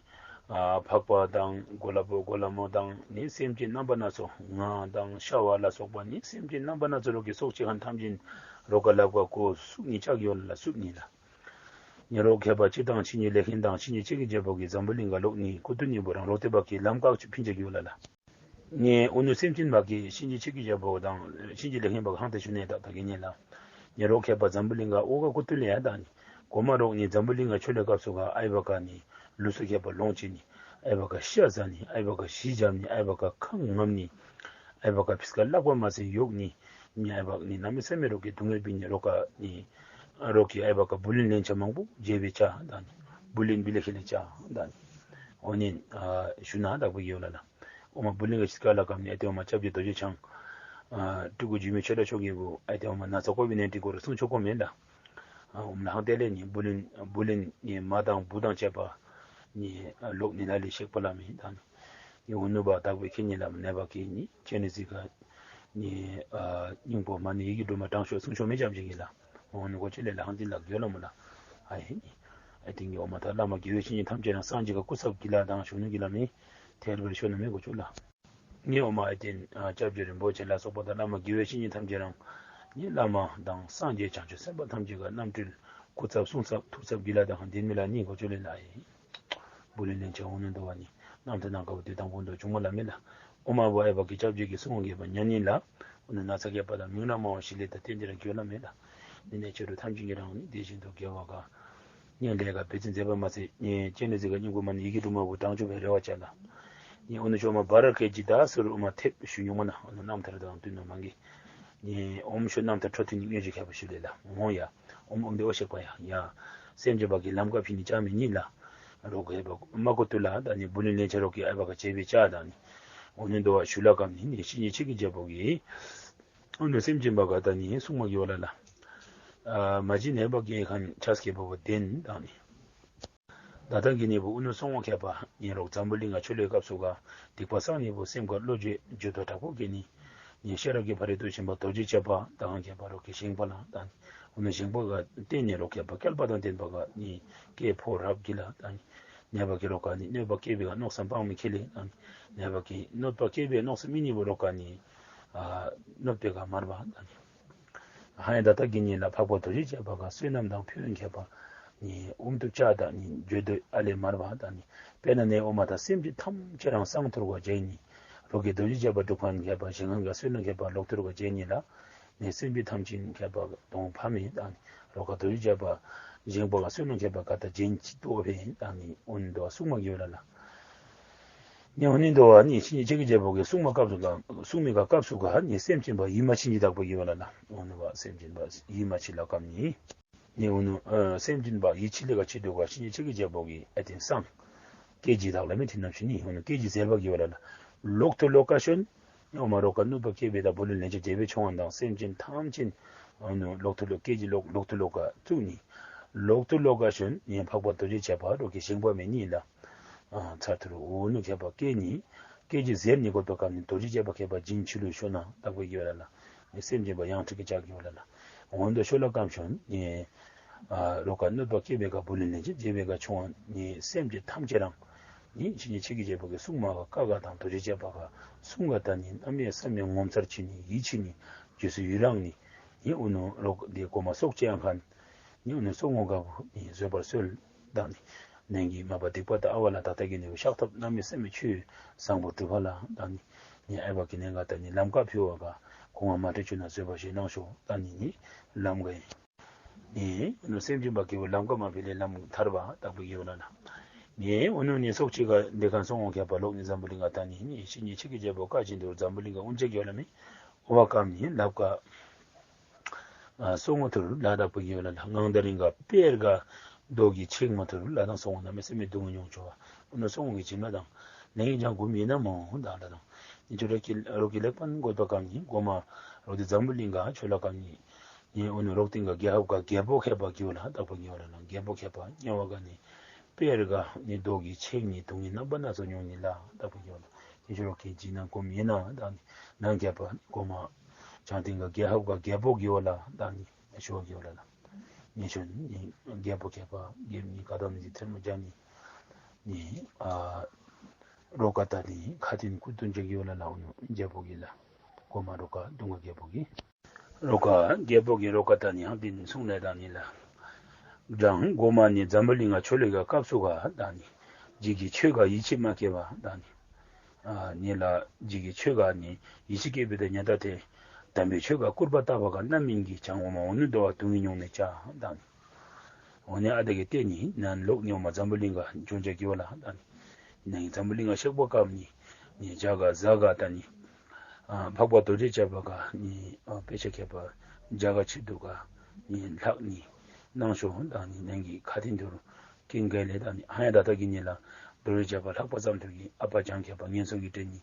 ཨ་ཕག་པ་དང་གོ་ལ་པོ་གོ་ལ་མོ་དང་ནི་སེམས་ཅན་རྣམ་པ་སྣ་ཚོགས་ང་དང་ཤ་བ་ལ་སོགས་པ་ནི་སེམས་ཅན་རྣམ་པ་སྣ་ཚོགས་རོག་གི་སྲོག་བཅད་ཁན་ཐམས་ཅད་རོག་ཀ་ལབ་ག་གོ་སུབ་ནི་ཅ་གི་བ་ལ་ལ་སུབ་ནི་ལ། ནི་རོག་མཁས་པ་སྤྱིར་བཏང་གཤིན་རྗེ་ལས་མཁན་དང་གཤིན་རྗེ་ཆོས་ཀྱི་རྒྱལ་པོ་གི་འཛམ་བུ་གླིང་ག་ལོག་ནི་ཁུ་ཏོ་ནི་བུ་རང་རོག་ཏེ་བ་གི་ལམ་བཀག་ཆུ་ཕིན་ཅ་གི་བ་ལ་ལ། ནི་འོ་ནུ་སེམས་ཅན་བ་གི་གཤིན་རྗེ་ཆོས་ཀྱི་རྒྱལ་པོ་དང་གཤིན་རྗེ་ལས་མཁན་བ་ག་ཧང་ཏེ་ཞུ་ནི་ད་ད་གི་ནི་ལ། ནི་རོག་མཁས་པ་འཛམ་བུ་གླིང་ག་ཨོ་ག་ཁུ་ཏོ་ལི་ཡ་ད་ནི་གོ་མ་རོག་ནི་འཛམ་བུ་གླིང་ག་ཆོས་ལི་སྐབས་སུ་ག་ཨའི་བ་ག་ནི་ལུགས་སྲོལ་མཁས་པ་ལོངས་སྤྱད་ནི་ཨའི་བ་ག་ཤ་ཟ་ནི་ཨའི་བ་ག་གཞི་འཇམ་ནི་ཨའི་བ་ག་ཁ་ངམ་ནི་ཨའི་བ་ག་ཕིས་ཀ་ལག་པ་མ་ཟིན་ཡོག་ནི་ནི་ཨའི་བ་ག་ནི་གནམ་མེད་ས་མེད་རོག་གི་སྡུག་བསྔལ་བི་ནི་རོག་ག་ནི་རོག་གི་ཨའི་བ་ག་བུ་ལོན་ལེན་ཆ་མང་པོ་བརྗེ་བའི་ཆ་ད་ནི་བུ་ལོན་བི་ལེ་ཁེ་ལེ་ཆ་ད་ནི་འོ་ནི་ཨ་ཞུ་ན་དག་པ་གི་བ་ལ་ལ། ཨོ་མ་བུ་ལོན་ག་ཤིས་ཀ་ལ་ཀམ་ནི་ཨེ་ཏེ་ཨོ་མ་སྐྱབས་རྗེ་རྡོ་རྗེ་འཆང་ཨ་སྤྲུལ་སྐུ་འཇིགས་མེད་ཆོས་གྲགས་མཆོག་གི་བུ་ཨེ་ཏེ་ཨོ་མ་ན་ཚ་ཀོ་བི་ནའིན་ཊིན་སྐོར་སྲུང་ཆོག་གོ་མེན་ལ། ཨ་ཨོ་མ་ལ་ཧང་ཏེ་ལེ་ནི་བུ་ལོན་བུ་ལོན་ནི་མ་དང་བུ་དང་བཅས་པ་ནི་ཨ་ལོག་ནི་ལ་ལི་ཤེག་པ་ལ་མེ་ད་ནི་ཨོ་ནུ་བ་དག་པའི་ཁེ་ནི་ལ་ནེ་བ་ཀི་ནི་ཅེ་ནི་ཟི་ཀ་ནི་ཨ་སྙིང་པོ་མ་ནི་ཡི་གེ་དྲུག་མ་དྲང་ཤོས་སྲུང་ཆོག་མེ་ཅམ་ཅིག་གི་ལ། ཨོ་ནུ་གོ་ཅི་ལེ་ལ་ཧང་ཏེ་ལ་གི་ལ་མོ་ལ་ཨ་ཧེ་ནི་ཨ་ཏིང་གི་ཨོ་མ་ད་བླ་མ་དགེ་བའི་བཤེས་གཉེན་ཐམས་ཅད་རང་སངས་རྒྱས་ཀ་སྐུ་ཚབ་གི་ལ་དང་ཞུ་ནུ་གི་ལ་མེ་ཐེར་བར་ཤོ་ན་མེ་གོ་ཅུ་ལ། ནི་ཨོ་མ་ཨེ་ཏེན་ཨ་སྐྱབས་རྗེ་རིན་པོ་ཆེ་ལ་སོགས་པ་དང་བླ་མ་དགེ་བའི་བཤེས་གཉེན་ཐམས་ཅད་རང་ནི་བླ་མ་དང་སངས་རྒྱས་བྱང་ཆུབ་སེམས་དཔའ་ཐམས་ཅད་ཀ་རྣམ་སྤྲུལ་སྐུ་ཚབ་གསུང་ཚབ་ཐུགས་ཚབ་གི་ལ་དང་འདི་མི་ལ་ནི་གོ་ཅོ་ལེ་ལ་ཨེ་བུ་ལོན་ལེན་ཆ་འོ་ནི་འདུག་བ་ནི་རྣམ་ཐར་ནང་ཀ་བུ་དེ་དང་པོ་འདུག་བྱུང་བ་ལ་མེ་ལ། ཨོ་མ་བ་ཨེ་བ་ཀི་སྐྱབས་རྗེ་གི་གསུང་བ་གི་བ་ཉན་ནི་ལ། འོ་ན་ན་ཚ་རྒྱས་པ་དང་མིང་ལ་མ་བ་ཞི་ལེ་ད་ཏན་ཏན་ར་གི་ལ་མེ་ལ། ནི་ནས་ཆོས་རུ་ཐམས་ཅད་ཀྱི་རང་ནི་དེ་བཞིན་དུ་དགེ་བ་ག་ཉན་ལས་ཀ་བེ་ཚིན་མཛད་པ་མ་ཚད་ནི་ཅེ་ནི་ཟི་ཀ་སྙིང་པོ་མ་ནི་ཡི་གེ་དྲུག་མ་བུ་དྲང་ཆུ་བའི་རེ་བ་བཅའ་ལ། ནི་འོ་ནུ་ཤོ་མ་བ་ར་ཀེ་ཇི་ད་སུ་རུ་ཨོ་མ་ཐེབས་ཞུ་ཉུང་མ་ན་འོ་ནུ་རྣམ་ཐར་དང་བསྟུན་ནོ་མང་གི། ནི་ཨོམ་ཤོ་རྣམ་ཐར་འཕྲོ་མཐུད་ནི་དངོས་གཞི་མཁས་པ་ཞུ་ལེ་ལ་ངོ་ཡ། ཨོམ་ཨོམ་དེ་ཨོ་ཤེག་པ་ཡ་ཡ། སེམས་ཅན་བ་གི་ལམ་ཀ་ཕི་ནི་ཅ་མི་ནི་ལ། རོག་གི་ཨེ་བ་མ་ཀོ་ཏུ་ལ་ད་ནི་བུ་ལོན་ལེན་ཆ་རོག་གི་ཨེ་བ་ཀ་ཅེ་བེ་ཅ་ད་ནི། འོ་ནི་འདུག་བ་ཞུ་ལ་ཀམ་ནི་ནི་གཤིན་རྗེ་ཆོས་ཀྱི་རྒྱལ་པོ་གི། འོ་ནི་སེམས་ཅན་བ་ག་ད་ནི་སྲུང་མ་གི་བ་ལ་ལ། ཨ་མ་གཞི་ནེ་བ་ཀི་ཁན་ཆས་ཀི་བ་བ་དེན་ད་ནི། ད་ལྟ་གི་ནི་བུ་ཨུ་ནུ་སོང་ངོ་མཁས་པ་ཉེ་རོག་འཛམ་བུ་གླིང་ང་ཆོས་ལས་སྐབས་སུ་ག་སྡིག་པ་སངས་ནི་བུ་སེམས་ཀ་བློ་བཅོས་བཅོས་དོ་དྲག་པོ་གི་ནི་ཉེ་ཤེས་རབ་ཀྱི་ཕ་རི་ཏུ་ཆེན་པོ་རྡོ་རྗེ་བཅས་པ་དང་མཁས་པ་རོག་གི་ཞིང་པ་ལ་ད་ནི་ཨུ་ནུ་ཞིང་པ་ག་བརྟེན་ནི་རོག་མཁས་པ་བསྐལ་པ་དང་ལྡན་པ་ག་ནི་སྐྱེས་ཕོ་རབ་གི་ལ་ད་ནི་ནེ་བ་ཀི་རོག་ག་ནི་གནོད་པ་སྐྱེལ་བའི་ག་མནོ་བསམ་སྤང་མི་ཁེ་ལེ་ད་ནི་ནེ་བ་ཀི་གནོད་པ་སྐྱེལ་བའི་མནོ་བསམ་མི་ནི་བུ་རོག་ག་ནི་ཨ་གནོད་པའི་ག་མར་བ་ད་ནི། ཧ་ཡང་ད་ལྟ་གི་ཉིན་ལ་འཕགས་པ་རྡོ་རྗེ་བཅས་པ་ག་བསོད་ནམས་དང་ཕན་ཡོན་མཁས་པ་ནི་ཨུམ་ཏུ་བཅའ་དང་ནི་བརྗོད་འདོད་ཨ་ལས་མར་བ་དང་ནི་དཔེར་ན་ནི་ཨོ་མ་ད་སེམས་ཅན་ཐམས་ཅད་རང་སང་ཐུར་ག་བྱས་ནི་རོག་གི་རྡོ་རྗེ་བཅས་པ་སྒྲུབ་ཁན་མཁས་པ་ཞིང་ཁམས་ག་བསོད་ནམས་མཁས་པ་ལོག་ཐུར་ག་བྱས་ནི་ལ་ནི་སེམས་ཅན་ཐམས་ཅད་མཁས་པ་དོང་ཕ་མེ་དང་ནི་རོག་ག་རྡོ་རྗེ་བཅས་པ་ཞིང་པ་ག་བསོད་ནམས་མཁས་པ་ག་ད་ཇེན་ཅི་ཏོ་བེ་དང་ནི་ཨུན་དོ་སུག་མ་གི་ཝ་ལ་ལ། ཉེ་འོ་ནི་འདུག་བ་ནི་གཤིན་རྗེ་ཆོས་ཀྱི་རྒྱལ་པོ་གིས་སྲུང་མ་སྐབས་སུ་ག་སྲུང་མི་ག་སྐབས་སུ་ག་ནི་སེམས་ཅན་པ་ཡིད་མ་ཆེས་ནི་དག་པ་ཡི་ཝ་ལ་ལ། འོ་ནི་བ་སེམས་ཅན་པ་ཡིད་མ་ཆེས་ལ་ཀམ་ནི། ཉེ་འོ་ནི་ཨ་སེམས་ཅན་པ་ཡིད་ཆེས་ལས་ག་ཆེ་འདུག་ག་གཤིན་རྗེ་ཆོས་ཀྱི་རྒྱལ་པོ་གིས་ཨ་ཏེན་སང་སྐད་ཅིག་དག་ལ་མི་ཐི་ནམ་ཤི་ནི་འོ་ནི་སྐད་ཅིག་ཟེར་བ་གི་ཝ་ལ་ལ། ལོག་ཐུ་ལོག་ག་ཤོན། ཨོ་མ་རོག་ག་གནོད་པ་སྐྱེལ་བའི་ད་བུ་ལོན་ལེན་ཆ་རྒྱལ་པོའི་ཆོ་ངན་དང་སེམས་ཅན་ཐམས་ཅད་འོ་ནི་ལོག་ཐུ་ལོག་སྐད་ཅིག་ལོག་ལོག་ཐུ་ལོག་ག་བཙུགས་ནི། ལོག་ཐུ་ལོག་ག་ཤོན་ཡང་འཕགས་པ་རྡོ་རྗེ་བཅས་པ་རོག་གི་ཞིང་པ་མེ་ནི་ལ། ཨ་ཚར་ཐུ་རུ་འོ་ནུ་མཁས་པ་སྐད་ནི་སྐད་ཅིག་ཟེར་ནི་གོ་ཏོ་ཀམ་ནི་རྡོ་རྗེ་བཅས་པ་མཁས་པ་སྦྱིན་ཆུ་ལུ་ཤོ་ན་དག་པའི་གི་ཝ་ལ་ལ། ནི་སེམས་ཅན་པ་ཡང་ཁྲིག་གི་ལྕགས་ཀྱི་ཝ་ལ་ལ། འོ་ནུ་ཤོ་ལ་ཀམ་ཤོན་ནི། ཨ་རོག་ག་གནོད་པ་སྐྱེལ་བའི་ག་བུ་ལོན་ལེན་ཆ་རྒྱལ་པོའི་ག་ཆོ་ངན་ནི་སེམས་ཅན་ཐམས་ཅད་རང་ནི་གཤིན་རྗེ་ཆོས་ཀྱི་རྒྱལ་པོ་གིས་སྲུང་མ་ག་ཀ་ག་དང་རྡོ་རྗེ་བཅས་པ་ག་སྲུང་ག་ད་ནི་གནམ་མེད་ས་མེད་ངོ་མཚར་ཆེ་ནི་ཡིད་ཆེས་ནི་རྗེས་སུ་ཡི་རང་ནི་ནི་འོ་ནུ་རོག་འདི་གོ་མ་སྲོག་བཅད་ཡང་ཁན་ནི་འོ་ནུ་སྲོག་ངོ་ག་བུ་ནི་བཟོད་པར་གསོལ་དང་ནི་ནན་གྱིས་མ་པ་སྡིག་པ་དང་ཨ་ཝ་ལ་ད་ལྟ་གི་ནི་བཤགས་ཐབས་གནམ་མེད་ས་མེད་ཆོས་བཟང་པོ་སྒྲུབ་པ་ལ་དང་ནི་ནི་ཨ་ཝ་གི་ནན་ག་ད་ནི་ལམ་ཀ་ཕི་ཝ་ག་གོང་མ་མ་ཏྲི་ཆུ་ན་བཟོད་པ་བཞེས་གནང་ཤོ་དང་ནི་ནི་ལམ་ག་ཡིན། ནི་ཨ་ནི་སེམས་ཅན་པ་སྐྱེ་བོ་ལམ་ཀ་མ་ཕི་ལས་ལམ་ཐར་པ་དག་པའི་གི་ཡོ་ལ་ལ། ནི་ཨ་ནི་ནི་སོགས་ཅིག་ག་འདི་ཁན་སོང་ངོ་ཁྱད་པར་ལོག་ནི་འཛམ་བུ་གླིང་ག་ད་ནི་ནི་ཤི་ནི་ཆི་གི་རྒྱལ་པོ་བཀའ་བཞིན་དུ་འཛམ་བུ་གླིང་ག་འུན་ཅག་གི་ཡོ་ལ་མི་ཨོ་བ་ཀམ་ནི་ལབ་ཀ་ཨ་སོང་ངོ་ཐུར་ལ་དག་པའི་གི་ཡོ་ལ་ལ། ངང་ད་རིང་ག་པེར་ག་རྡོ་གི་ཆེག་མ་ཐུར་ལ་དང་སོང་ངོ་ན་མི་སེམས་མི་སྡུག་མྱོང་ཆོ་བ་ཨ་ནི་སོང་ངོ་གི་ཇི་མ་དང་ནི་ཡིན་ཅང་གུམ་ཡིན་ན་མོ་དང་ལ་དང་ནི་ཆོ་རོག་གི་རོག་གི་ལེགས་པན་གོ་པ་ཀམ་ནི་གོ་མ་རོག་དི་འཛམ་བུ་གླིང་ག་ཆོ་ལ་ཀམ་ནི་ནི་ཨ་ནི་རོག་ཏིང་ག་རྒྱལ་ཧབ་ག་རྒྱལ་པོ་ཁྱད་པར་གི་ཡོ་ལ་དག་པའི་གི་ཡོ་ལ་ལ། རྒྱལ་པོ་ཁྱད་པར་ཉེ་བ་ག་ནི་པེར་ག་ནི་རྡོ་གི་ཆེག་ནི་སྡུག་བསྔལ་རྣམ་པ་སྣ་ཚོགས་མྱོང་ནི་ལ་དག་པའི་གི་ཡོ་ལ། ཏེ་ཤུ་རོག་གི་ཇི་ནང་ཀུམ་ཡེ་ན་དང་ནང་རྒྱལ་པོ་གོ་མ་བྱང་སྟེང་ག་རྒྱལ་ཧབ་ག་རྒྱལ་པོ་གི་ཡོ་ལ་དང་ནི་ཤུ་བ་གི་ཡོ་ལ་ལ། ནི་ཤུ་ནི་རྒྱལ་པོ་ཁྱད་པར་རྒྱལ་ནི་ཀ་དོ་ནི་ཐེར་མ་ཇ་ནི་ནི་ཨ་རོ་ཀ་ཏ་ནི་ཁ་ཏིན་ཀུ་ཏུན་ཇ་གི་ཡོ་ལ་ལ། འོ་ནུ་རྒྱལ་པོ་གི་ལ་གོ་མ་རོ་ཀ་དུང་ག་རྒྱལ་པོ་གི་རོ་ཀ་རྒྱལ་པོ་གི་རོ་ཀ་ཏ་ནི་ཧང་ཏིན་སུང་ལེ་དང་ནི་ལ། དང་གོ་མ་ནི་འཛམ་བུ་གླིང་ང་ཆོ་ལེ་ག་སྐབས་སུ་ག་དང་ནི་ཇི་གི་ཆོས་ག་ཡིད་ཆེས་མ་སྐྱེ་བ་དང་ནི་ཨ་ནི་ལ་ཇི་གི་ཆོས་ག་ནི་ཡིད་ཆེས་སྐྱེ་བའི་དེ་ཉེ་ད་དེ་དམ་པའི་ཆོས་ག་སྐུར་པ་བཏབ་པ་ག་རྣམ་སྨིན་གྱི་བྱང་འོ་མ་འོ་ནུ་དོ་བ་དུང་ངི་མྱོང་ནི་ཅ་དང་ནི། འོ་ནི་ཨ་དེ་གི་ཏེ་ནི་ནན་ལོག་ནི་འོ་མ་འཛམ་བུ་གླིང་ག་འབྱུང་ཆ་གི་ཡོ་ལ་དང་ནི། ནང་འཛམ་བུ་གླིང་ག་གཤེགས་པ་ཀམ་ནི་ནི་ཇ་ག་ཟ་ག་དང་ནི་ཨ་འཕགས་པ་རྡོ་རྗེ་ཅ་པ་ག་ནི་ཨ་དཔེ་ཆ་ཁྱད་པར་ཇ་ག་ཆི་དུ་ག་ནི་ལྷག་ནི་གནང་ཤོ་དང་ནི་ནང་གི་ཁ་ཏིན་དུ་རུ་ཀིང་ག་ལེ་དང་ནི་ཧ་ཡ་ད་ད་གི་ནི་ལ་རྡོ་རྗེ་ཅ་པ་ལྷག་པ་ཙམ་དུ་གི་ཨ་པ་ཇང་ཁྱད་པར་ངན་སོང་གི་དྲན་ནི་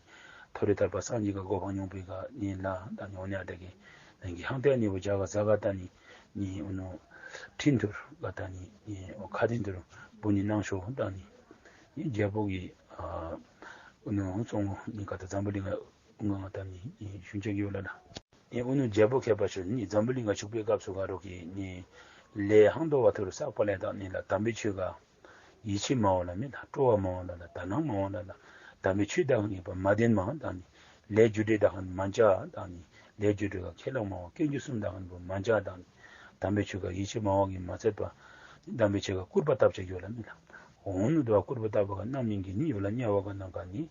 མཐོ་རིས་ཐར་པ་སངས་རྒྱས་ག་གོ་འཕང་མྱོང་པའི་ག་ནི་ལ་དང་ནི་འོ་ནི་ཨ་དེ་གི་ནང་གི་ཧང་ཏེ་ནི་བུ་ཇ་ག་ཟ་ག་དང་ནི་ནི་འོ་ནུ་ཁྲིན་ཐུར་ག་དང་ནི་ནི་འོ་ཁ་ཏིན་ཐུར་བུ་ནི་གནང་ཤོ་དང་ནི་ནི་རྒྱལ་པོ་གི་ཨ་འོ་ནུ་སོང་ངོ་ནི་ག་ད་འཛམ་བུ་གླིང་ག་ང་དང་ནི་ནི་ཞུན་ཆ་གི་ཡོ་ལ་ལ། ནི་འོ་ནུ་རྒྱལ་པོ་ཁྱད་པར་ཤོ་ནི་འཛམ་བུ་གླིང་ག་བཞུགས་པའི་སྐབས་སུ་ག་རོག་གི་ནི་ལས་ཧང་དོ་བ་ཐུར་བསགས་པ་ལས་དང་ནི་ལ་དམ་པའི་ཆོས་ག་ཡིད་ཆེས་མ་འོང་ལ་མེད་ལ། སྤྲོ་བ་མ་འོང་ལ་ལ། དག་སྣང་མ་འོང་ལ་ལ། དམ་པའི་ཆོས་དག་ནི་པ་མ་བདེན་མ་དག་ནི། ལས་རྒྱུ་འབྲས་དག་ནི་མ་འཇའ་དག་ནི། ལས་རྒྱུ་འབྲས་ག་ཁས་བླངས་མ་འོང་། སྐྱོན་རྒྱུ་གསུམ་དག་ནི་པ་མ་འཇའ་དག་ནི། དམ་པའི་ཆོས་ག་ཡིད་ཆེས་མ་འོང་གི་མ་ཚད་པ། དམ་པའི་ཆོས་ག་སྐུར་པ་བཏབ་ཆ་གི་ཡོ་ལ་མེད་ལ། འོ་ནུ་དོ་བ་སྐུར་པ་བཏབ་པ་ག་རྣམ་སྨིན་གྱི་ནི་ཡོ་ལ་ཉེ་བ་ག་ནང་ག་ནི།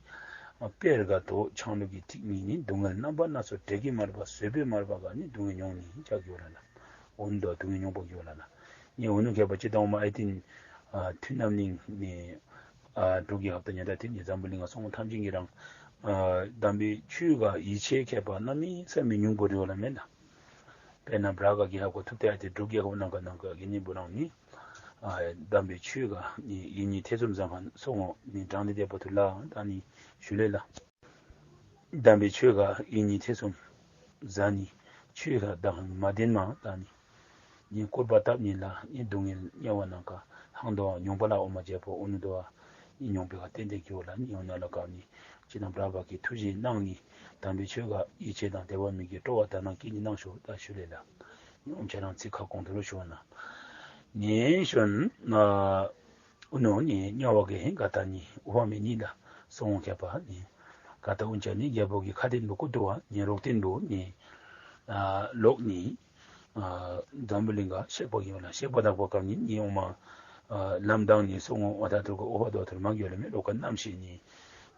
དཔེར་ག་དོ་ཆང་ལུག་གི་ཐིག་ནི་ནི་སྡུག་བསྔལ་རྣམ་པ་སྣ་ཚོགས་འབྲས་ཀྱི་མར་པ་བཟོད་པའི་མར་པ་ག་ནི་སྡུག་བསྔལ་མྱོང་ནི་ཆ་གི་ཡོ་ལ་ལ། འོ་ནུ་དོ་བ་སྡུག་བསྔལ་མྱོང་པ་གི་ཡོ་ལ་ལ། ནི་འོ་ནུ་ཁྱད་པར་ཅི་དང་འོ་མ་ཨའི་ཏིན་ཨ་ཐུན་རྣམ་གླིང་ནི་ཨ་འབྲུག་གི་ཧབ་ཏ་ཉེ་ད་ཏེ་ནི་འཛམ་བུ་གླིང་ག་སོང་ངོ་ཐམས་ཅད་ཀྱི་རང་ཨ་དམ་པའི་ཆོས་ག་ཡིད་ཆེས་ཁྱད་པར་གནམ་མེད་ས་མེད་མྱོང་པོ་རི་ཡོ་ལ་མེད་ལ། དཔེར་ན་བྲག་ག་གི་ཧབ་ག་ཐུབ་ཏེ་ཨ་ཏེ་འབྲུག་གི་ཧབ་ནང་ག་ནང་ག་གི་ནི་བུ་རང་ནི་ཨ་དམ་པའི་ཆོས་ག་ནི་ཡིད་གཉིས་ཐེ་ཚོམ་ཟ་ཁན་སོང་ངོ་ནི་དྲང་ཏེ་དེ་པ་ཐུ་ལ་དང་ནི་ཞུ་ལེ་ལ། དམ་པའི་ཆོས་ག་ཡིད་གཉིས་ཐེ་ཚོམ་ཟ་ནི། ཆོས་ག་དག་མ་བདེན་མ་དག་ནི། ནི་སྐུར་པ་བཏབ་ནི་ལ་ནི་སྡུག་བསྔལ་ཉེ་བ་ནང་ག་ཧང་དོ་བ་མྱོང་པ་ལ་འོ་མ་རྒྱལ་པོ་འོ་ནུ་དོ་བ་ནི་མྱོང་པའི་ག་ཏན་ཏན་གི་ཡོ་ལ་ནི་འོ་ན་ལ་ག་ནི་ཅི་ན་བྲག་པ་གི་ཐུགས་རྗེ་གནང་ནི་དམ་པའི་ཆོས་ག་ཡིད་ཆེས་དང་བདེ་བ་མི་དགེ་སྤྲོ་བ་དག་སྣང་སྐྱེ་ནི་གནང་ཤོ་ད་ཞུ་ལེ་ལ། ནི་འོ་ཅ་རང་ཚིག་ཁ་སྐོང་དུ་རུ་ཞུ་བ་ན། ནི་ཤོན་ཨ་འུ་ནུ་ནི་ཉ་བ་གི་ག་ད་ནི་འུ་བ་མེ་ནི་ལ་སོང་ཁྱད་པར་ནི་ག་ད་འུན་ཅ་ནི་རྒྱལ་པོ་གི་ཁ་ཏིན་བུ་ཀུ་ཏུ་བ་ནི་རོག་ཏིན་བུ་ནི་ཨ་ལོག་ནི་ཨ་འཛམ་བུ་གླིང་ག་གཤེགས་པ་གི་ཡོ་ལ། གཤེགས་པ་དག་པ་ཀམ་ནི་ནི་འོ་མ་ཨ་ལམ་དང་ནི་སོང་འོ་བ་ད་ཐུར་ག་འོ་བ་དོ་ཐུར་མ་གི་ཡོ་ལ་མེ་རོ་ཀ་རྣམ་ཤེས་ནི་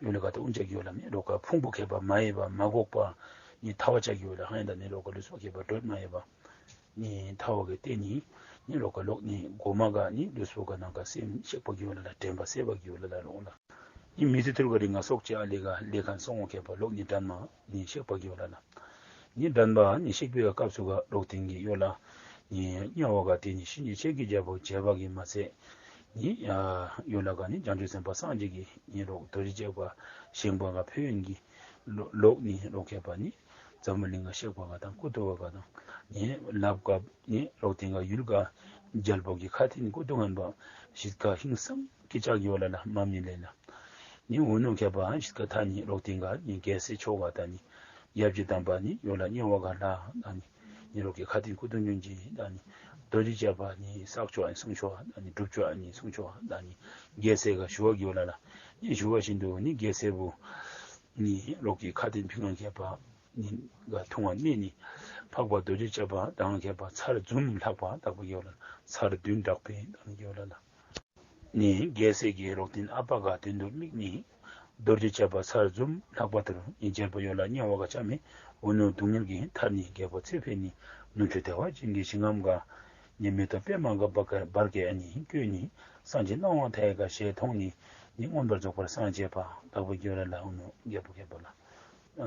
ཡོ་ལ་ག་ད་འུན་ཅ་གི་ཡོ་ལ་མེ་རོ་ཀ་ཕུང་པོ་ཁྱད་པར་མ་ཡེ་བ་མ་འགོག་པ་ནི་ཐ་བ་ཅ་གི་ཡོ་ལ། ཧ་ཡ་ད་ནི་རོ་ཀ་ལུས་པོ་ཁྱད་པར་སྒྲོལ་མ་ཡེ་བ། ནི་ཐ་བ་གི་ཏེ་ནི་ནི་ལོ་ཀ་ལོག་ནི་གོ་མ་ག་ནི་ལུས་པོ་ག་ནང་ག་སེམས་གཤེགས་པ་གི་ཡོ་ལ་ལ། དྲན་པ་སད་པ་གི་ཡོ་ལ་ལ་ལོ་ལ། ནི་མི་ཚེ་ཐུར་ག་རི་ང་སོག་ཅི་ཨ་ལི་ག་ལི་ཁན་སོང་འོ་ཁྱད་པར་ལོག་ནི་དྲན་མ་ནི་གཤེགས་པ་གི་ཡོ་ལ་ལ། ནི་དྲན་པ་ནི་གཤེགས་པའི་ག་སྐབས་སུ་ག་ལོག་ཏིང་གི་ཡོ་ལ། ནི་ཉ་བ་ག་ཏེ་ནི་ཤི་ནི་ཆེ་གི་རྒྱལ་པོ་བྱེད་པ་གི་མ་ཚད་ནི་ཡོ་ལ་ག་ནི་བྱང་ཆུབ་སེམས་དཔའ་སངས་རྒྱས་ཀྱི་ནི་ལོག་རྡོ་རྗེ་བྱེད་པ་ཞིང་པ་ག་ཕེ་ཡོན་གི་ལོག་ནི་ལོག་ཁྱད་པར་ནི་འཛམ་བུ་གླིང་ག་གཤེགས་པ་ག་དང་ཀུ་ཏུ་བ་ག་དང་ནི་ལབ་ག་ནི་ལོག་ཏིང་ག་ཡུལ་ག་རྒྱལ་པོ་གི་ཁ་ཏིན་ཀུ་ཏུ་ངན་པ་གཞིས་ཀ་ཧིང་སངས་ཀྱི་ལྕགས་ཡོ་ལ་ལ་མ་མི་ལེ་ལ། ནི་འུ་ནུ་ཁྱད་པར་གཞིས་ཀ་ཐ་ནི་ལོག་ཏིང་ག་ནི་རྒྱལ་སྲས་མཆོག་ག་ད་ནི་ཡབ་རྗེ་དམ་པ་ནི་ཡོ་ལ་ཉ་བ་ག་ལ་ད་ནི་ནི་ལོག་གི་ཁ་ཏིན་ཀུ་ཏུ་ཉུན་ཅི་ད་ནི་རྡོ་རྗེ་བྱེད་པ་ནི་བསགས་ཆོག་ཨ་ནི་སྲུང་ཆོག་ད་ནི་སྒྲུབ་ཆོག་ཨ་ནི་སྲུང་ཆོག་ད་ནི་རྒྱལ་སྲས་ག་ཞུ་བ་གི་ཡོ་ལ་ལ། ནི་ཞུ་བ་བཞིན་དུ་ནི་རྒྱལ་སྲས་བུ་ནི་ལོག་གི་ཁ་ཏིན་ཕིང་ང་ཁྱད་པར་ནི་ག་ཐུང་བ་ནི་ནི་འཕགས་པ་རྡོ་རྗེ་བྱེད་པ་དང་ཁྱད་པར་ཚར་འཛུམ་ལྷག་པ་དག་པ་གི་ཡོ་ལ་ལ། ཚར་བདུན་དྲག་པའི་དང་གི་ཡོ་ལ་ལ། ནི་རྒྱལ་སྲས་ཀྱི་ལོག་ཏིན་ཨ་པ་ག་དོན་དུ་དམིགས་ནི་རྡོ་རྗེ་བྱེད་པ་ཚར་འཛུམ་ལྷག་པ་ཐུར་ནི་རྒྱལ་པོ་ཡོ་ལ་ཉ་བ་ག་ཅ་མེ་འུ་ནུ་སྡུག་བསྔལ་གྱི་མཐར་ནི་རྒྱལ་པོ་ཚེ་འཕེལ་ནི་ནུབ་ཕྱོགས་བདེ་བ་ཅན་གྱི་ཞིང་ཁམས་ག་ ནི་མེ་ཏོག་པདྨ་ག་བར་བར་གྱི་ཨ་ནི་བཀོད་ནི། སངས་རྒྱས་སྣང་བ་མཐའ་ཡས་ཀྱི་ཞལ་མཐོང་ནི། ནི་མངོན་པར་རྫོགས་པར་སངས་རྒྱས་པ་དག་པའི་རྒྱུད་ལ་ལ་འོ་ནུ་རྒྱལ་པོ་མཁས་པ་ལ།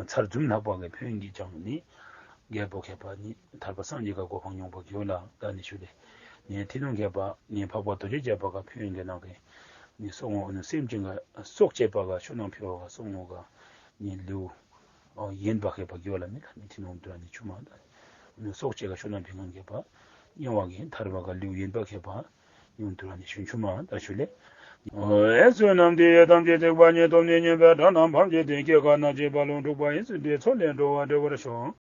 ཚར་བཟུམ་ལྷག་པ་གི་ཕན་ཡོན་གྱི་ཀྱང་ནི། རྒྱལ་པོ་མཁས་པ་ནི་ཐར་པ་སངས་རྒྱས་ཀྱི་གོ་འཕང་མྱོང་བ་རྒྱུད་ལ་ད་ནི་ཞུ་ལེ། ནི་ཐི་ནོང་མཁས་པ་ནི་འཕགས་པ་རྡོ་རྗེ་རྒྱལ་པོ་གི་ཕན་ཡོན་གྱི་ནང་གི་ནི་སོགས་ངོ་ནི་སེམས་ཅན་གྱི་སྲོག་བཅད་པ་གི་ཤུལ་ནང་ཕི་བ་གི་སོགས་ངོ་ག་ནི་ལུ་ཡན་པ་མཁས་པ་རྒྱུད་ལ་མི་ལ་ནི་ཐི་ནོང་དུ་ར་ནི་ཆུ་མ་ད། ནི་སྲོག་བཅད་ག་ཤུལ་ནང་ཕི་ང་མཁས་པ་དབྱེ་བ་གི་ཐར་པ་གི་ལུ་ཡན་པ་མཁས་པ་ཡོན་དུ་ར་ནི་ཆུ་ཆུ་མ་ད་ཞུ་ལེ། ཨེ་བསོད་ནམས་འདི་ཡིས་ཐམས་ཅད་གཟིགས་པ་ཉིད། ཐོབ་ནས་ཉེས་པའི་དགྲ་རྣམས་ཕམ་བྱས་ཏེ། སྐྱེ་རྒ་ན་འཆིའི་རྦ་ཀློང་འཁྲུགས་པ་ཡི། སྲིད་པའི་མཚོ་ལས་འགྲོ་བ་སྒྲོལ་བར་ཤོག།